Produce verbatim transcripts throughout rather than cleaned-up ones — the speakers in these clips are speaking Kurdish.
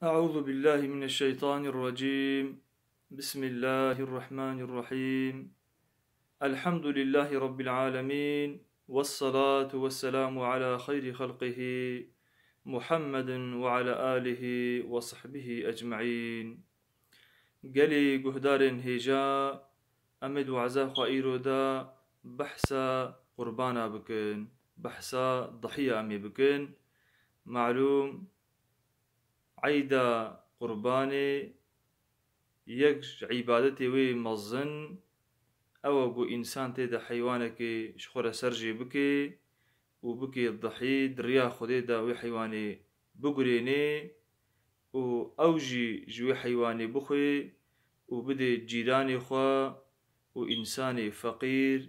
أعوذ بالله من الشيطان الرجيم. بسم الله الرحمن الرحيم. الحمد لله رب العالمين، والصلاة والسلام على خير خلقه محمد وعلى آله وصحبه أجمعين. Gelî guhdarên hêja, em ê di waza xwe îro de behsa qurbana bikin, behsa dihiya em ê bikin. Malûm, eyda qurbanê yek ji îbadetê wê mezin ew e ku însan tê de heywanekê ji xwe re ser jê bike û bike dihî, di riya Xwedê de wê heywanê bigurênê û ew jî ji wê heywanê bixwe û bidê cîranê xwe û însanê feqîr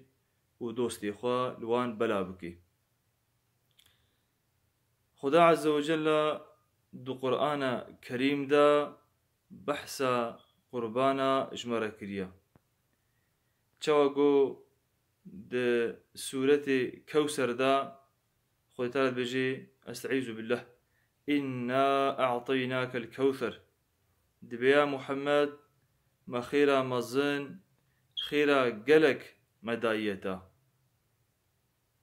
û dostê xwe li wan bela bike. Xuda Azze ve Celle di Qur'ana Kerîm de behsa qurbana ji me re kiriye. Çawa ku di sûretê Kewser de Xwedê Teala dibêje, Estaizu billah, "Inna a'taynakel kewser." Dibê ya Muhammed, me xêra mezin, xêra gelek me dayiye te.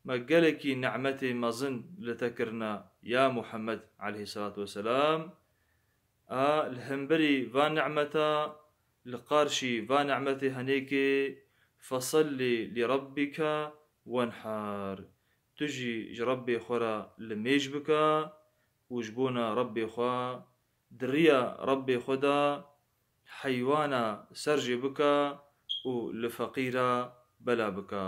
Me gelekî nimetê mezin li te kirina, ya Muhammed aleyhisselatu vesselam. A li hemberî van nimeta, li qarşî van nimetê henêkê, "Fesellî li rabbike wenhar." Tu jî ji Rebbê xwe re limêj bike û ji bona Rebbê xwe, di riya Rebbê xwe de heywana ser jê bike û li feqîra bela bike.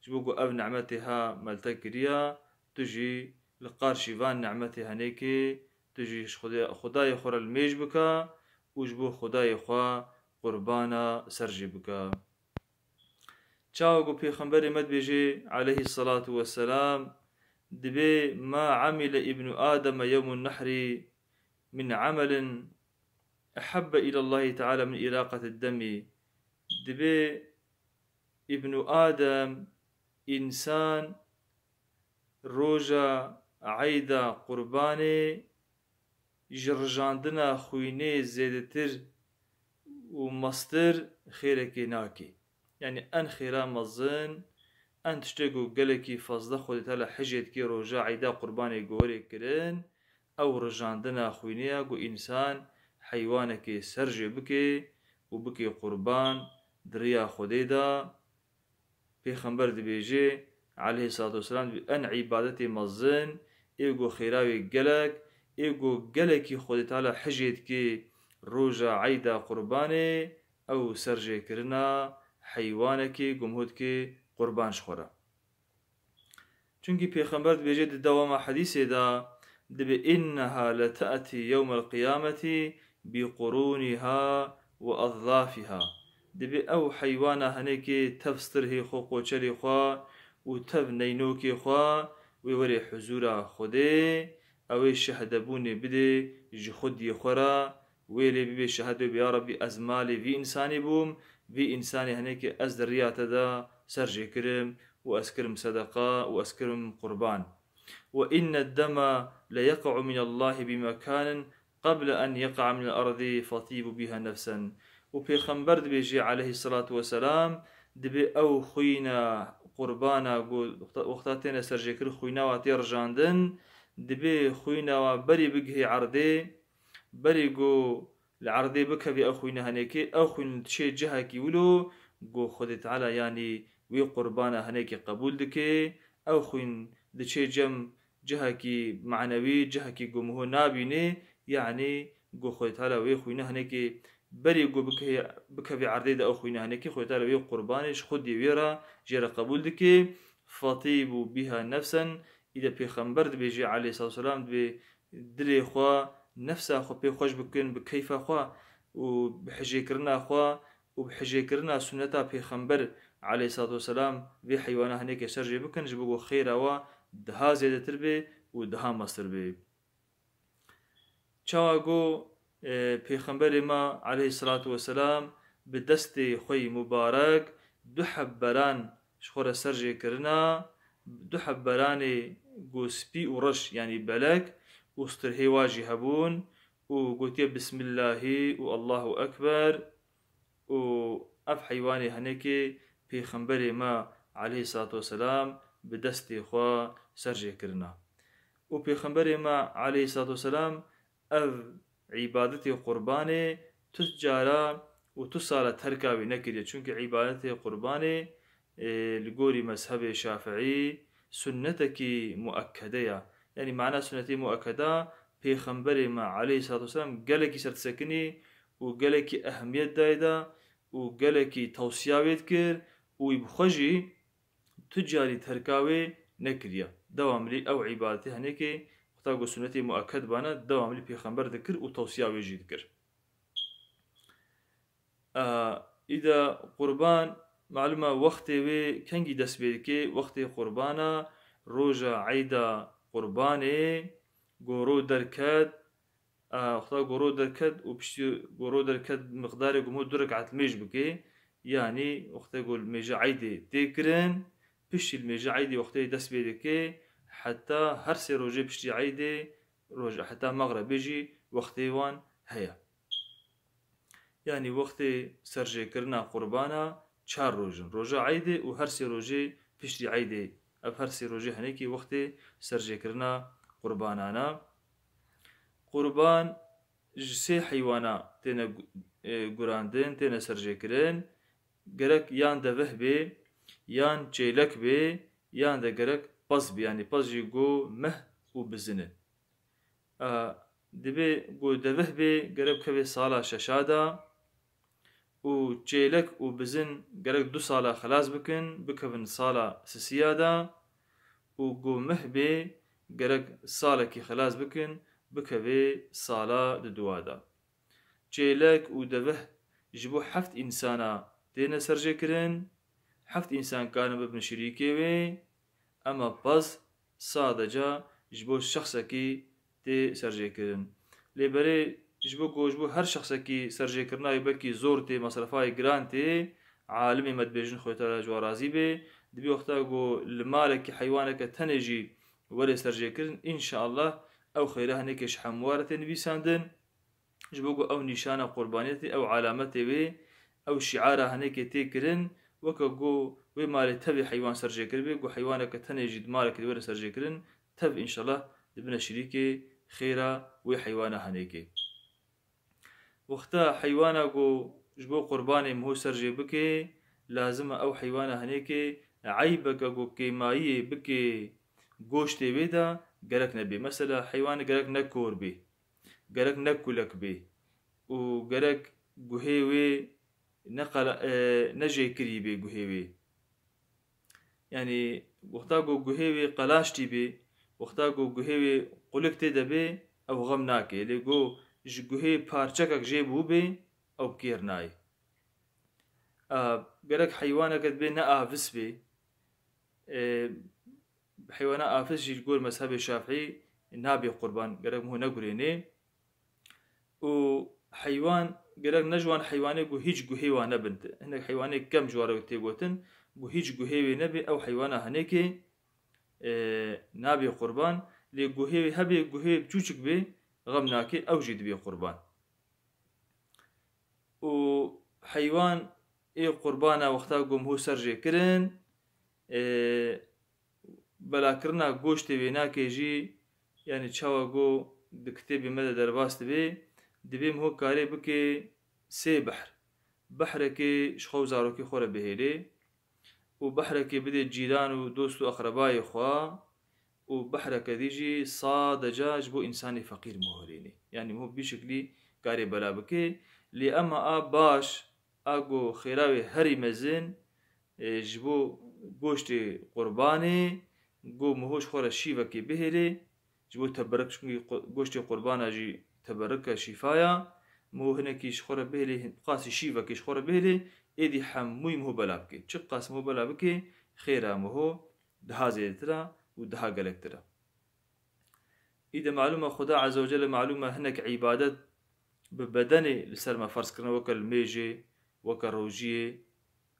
Ji bo ku ev nimetê ha me li te kiriye, tu jî li qarşî van nimetê henêkê, tu jî ji Xwedê-, Xwedayê xwe re limêj bike û ji bo Xwedayê xwe qurbana ser jê bike. Çawa ku Pêxemberê me dibêje, aleyhisselatu vesselam, dibê, "Ma amile ibnu Ademe yewmun nehri min amelin ehabbe ilallahi teala min iraqati demi." Dibê Îbnu Adem, însan, roja eyda qurbanê ji rijandina xwînê zêdetir û mestir xêrekê nake. Yanî en xêra mezin, en tiştê ku gelekî fazla Xwedê Teala hicê dike roja eyda qurbanê gorê kirin, ew rijandina xwînê ye ku însan heywanekê ser jê bike û bike qurban di riya Xwedê de. Pêxember dibêje, aleyhisselatu vesselam, dibê en îbadetê mezin, ê ku xêra wê gelek, ê ku gelekî Xwedê Teala hicê dike roja eyda qurbanê, ew serjêkirina heywanekê ku miho dike qurban ji xwe re. Çunkî Pêxember dibêje di dewama hedîsê de, dibê, "Inneha leta'tî yewmel qiyameti bi qurûniha ve azlafiha." Dibê ew heywana henekê tev stirhê xwe, qoçelê xwe û tev neynokê xwe wê werê huzûra Xwedê, ew ê şehdebûnê bidê ji xwediyê xwe re, wê lê bibê şehado bê, "Ya Rebbî, ez malê vî însanê bûm, vî însanê henekê ez di riya te de serjê kirim û ez kirim sedeqa û ez kirim qurban." "Ve inne dema le yeqa'u minallahi bi mekanin qable en yeqa'a minel ardi fetibu biha nefsen." Û Pêxember dibêje aleyhisselatu vesselam, dibê ew xwîna qurbana ku wexta, wexta têne serjêkir, xwîna wa tê rijandin, dibê xwîna wa berî bigihê erdê, berî ku li erdê bikevî ew xwîna henekê, ew xwîn diçê cihekî wilo ku Xwedê Teala yanî wî qurbana henekê qebûl dike, ew xwîn diçê cem cihekî manewî, cihekî ku miho nabîne, yanî ku Xwedê Teala wê xwîna henekê berî ku bikevî, bikevî erdê de ew xwîna henekê Xwedê Teala wê qurbanê ji xwediyê wê re jê re qebûl dike. Fetibu biha nefsen, îde Pêxember dibêje aleyhisselatu vesselam, dibê dilê xwe, nefsa xwe pê xweş bikin, bi keyfa xwe û bi hijêkirina xwe û bi hijêkirina sunneta Pêxember aleyhisselatu vesselam vê heywana henekê serjê bikin, ji bo ku xêra wa daha zêdetir bê û daha mestir bê. Çawa ku, e, Pêxemberê me aleyhisselatu vesselam bi destê xwe yî mubarek du heb beran ji xwe re serjê kirina, du heb beranê ku spî û reş, yanî belek û stirhê wa jî hebûn û gotiye Bismillahî û Allahu Ekber û ev heywanê henekê Pêxemberê me aleyhissalatu vesselam bi destê xwe serjê kirina. Û Pêxemberê me aleyhissalatu vesselam ev îbadetê qurbanê tu cara û tu sala terka wê nekiriye. Çunkî îbadetê qurbanê, e, li gorî mezhebê Şafiî sunnetekî muekkede ya. Yanî mana sunnetê muekkeda Pêxemberê me aleyhissalatu vesselam gelekî ser disekinî û gelekî ehemiyet dayê de û gelekî tewsiya wê dikir û wî bi xwe jî tu carî terka wê nekiriye. Dewamlî ew îbadetê henekê wexta ku sunnetê muekked bana dewamlî Pêxember dikir û tewsiya wê jî dikir. A, îda qurban, malûm e wextê wê kengî dest pê dike, wextê qurbana roja eyda qurbanê, ku ro derket, a, wexta ku ro derket û piştî ku ro derket miqdarê ku hemû du rekat limêj bike, yanî wextê ku limêja eydê tê kirin, piştî limêja eydê wextê dest pê dike, heta her sê rojê piştî eydê, roj, heta mexrebê jî wextê wan heye. Yanî wextê serjêkirina qurbana çar roj in. Roja eydê û her sê rojê piştî eydê. Ev her sê rojê henekî wextê serjêkirina qurbanan e. Qurban ji sê heywana têne gu-, e, gurandin, têne serjêkirin. Gerek yan devih bê, yan çêlek bê, yan de gerek pez bê. Yanî pez jî ku meh û bizin in. A, dibê ku devih bê, gerek bikeve sala şeşa de û çêlek û bizin gerek du sala xilas bikin, bikevin sala sisiya de û ku meh bê, gerek salekî xilas bikin, bikeve sala diduwa de. Çêlek û devih ji bo heft însana têne serjêkirin, heft însan karin bibin şirîkê wê, ema pez sadeca ji bo şexsekî tê serjêkirin. Lê berê ji bo ku ji bo her şexsekî serjêkirina wê belkî zor tê, mesrefa wê giran tê, alimê me dibêjin Xwedê Teala ji wan razî bê, dibê wexta ku li malekî heywaneke tenê jî were serjêkirin, înşeallah ew xêra hinekê ji hemû were tê nivîsandin. Ji bo ku ew nîşana qurbaniyetê, ew alametê wê, ew şiara henekê tê kirin, weke ku wê malê tevî heywan serjêkiribê, ku heywaneke tenê jî di malekê de were serjêkirin, tev înşelah dibine şirîkê xêra wê heywana henekê. Wexta heywana ku ji bo qurbanê miho serjê bike, lazim e ew heywana henekê eybeke ku kêmayiyê bike goştê wê de gerek nebe. Mesela heywanê gerek ne kor bê, gerek ne kulek bê û gerek guhê wê ne qela-, e, ne jêkirî bê guhê wê. Yanî wexta ku guhê wê qelaş tî bê, wexta ku guhê wê qulik tê de bê, ew xem nake. Lê ku ji guhê parçekek jê bû bê, ew bi kêr nayê. A, gerek heywaneke dibê ne avis bê. E, heywana avis jî li gor mezhebê Şafîî nabê qurban, gerek miho negurênê. Û heywan gerek ne ji wan heywanê ku hîç guhê wan nebin. Hinek heywanê kem ji wan re tê gotin, ku hîç guhê wê nebê, ew heywana hinekê, e, nabê qurban. Lê guhê wê hebê, guhê biçûçik bê, xem nake, ew jî dibê qurban. Û heywan ê qurbana wexta ku miho serjê kirin, e, belakirina goştê wênakê jî, yanî çawa ku di kitêbê me de derbas dibe, dibê miho karê bike sê behr. Behrekê ji xwe û zarokê xwe re bihêlê û behrekê bidê cîran û dost û eqrebayê xwe û behreke dî jî sadeca ji bo însanê feqîr miho rênê. Yanî miho bî şiklî karê bela bike. Lê ema a baş, a ku xêra wê herî mezin, e, ji bo goştê qurbanê, ku miho ji xwe re şîvekê bihêlê, ji bo teberik, çunkî qu-, goştê qurbana jî teberik e, şîfa ya. Miho hinekî ji xwe re bihêlê, hin-, qasî şîvekê ji xwe re bihêlê, êdî hemûyî miho bela bike. Çiqas miho bela bike, xêra miho daha zêdetir e û daha gelektir e. Îde malûm e Xuda Azze ve Celle malûm e hinek îbadet bi bedenê li ser me ferz kirine, weke limêjê, weke rojiyê,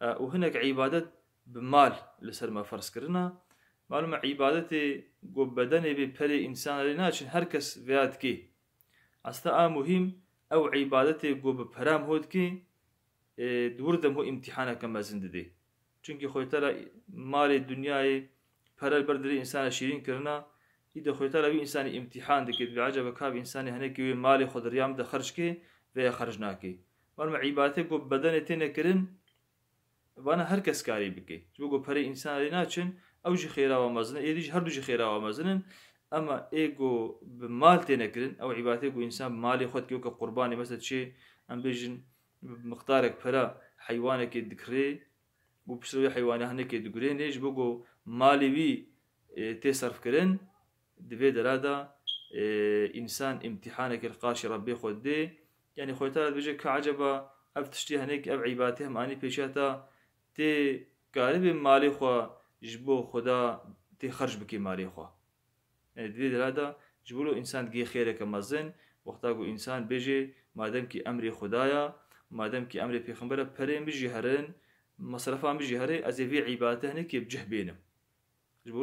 e, û hinek îbadet bi mal li ser me ferz kirine. Malûm e îbadetê ku bedenê bê perê însan lê naçin, her kes vêya dikê. Aslında a muhîm ew îbadetê ku bi pere em ho dikê, e, di wir de em ho îmtîhaneke mezin didê. Çunkî Xwedê Teala malê dinyayê pere li ber dilê însana şîrîn kirina, î de Xwedê Teala wî însanî îmtîhan dike, dibê ecebe ka vî însanî hinekî wê malê xwe di riya min de xerc kê veya xerc nakê. Malum îbadetê ku bi bedenê têne kirin, vana her kes karî bike. Ji bo ku perê însan lê naçin, ew jî xêra wa mezin in, êdî jî her du jî xêra wa mezin in. Ema ê ku bi mal têne kirin, ew îbadetê ku însan bi malê xwe dike, weke qurbanê, mesela çê, em bêjin, bi miqdarek pere heywanekê dikirê û piştre wê heywanê hinekê digurênê, ji bo ku malê wî, e, tê serf kirin, di vê dera de, e, însan îmtîhanekê li qarşî Rebbê xwe didê. Yanî Xwedê Teala dibêje ka eceba ev tiştê hinekî, ev îbadetê hem anî pêşiya te, tê karibê malê xwe ji bo Xweda tê xerc bikê malê xwe. Yanî di vê dera de ji bo însan digihê xêreke mezin, wexta ku însan bêjê, madem kî emrê Xweda ya, madem kî emrê pêxember e, perê min jî herin, mesrefa min jî herê, ez ê vê îbadetê hinekê bi cih bênim. Ji bo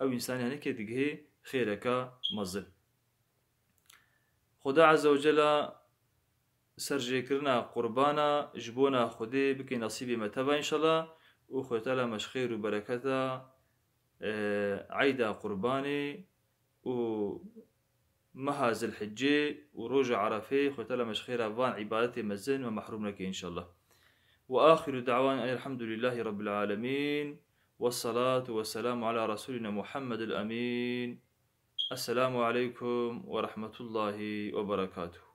ew însanê hinekê digihê xêreka mezin. Xweda Azze ve Cella serjêkirina qurbana ji bona Xwedê bike nesîbê me teva înşallah û Xwedê Teala me ji xêr û bereketa, e, eyda qurbanê û meha Zilhiccê û roja Erefê Xwedê Teala me ji xêra van îbadetê mezin me mehrûm neke înşallah. Ve axiru da'wana enelhamdulillahî rabbil alemîn. Vessalatu vesselamu ala Resulina Muhammedil Emîn. Esselamu aleykum ve rahmetullahi ve berekatuhu.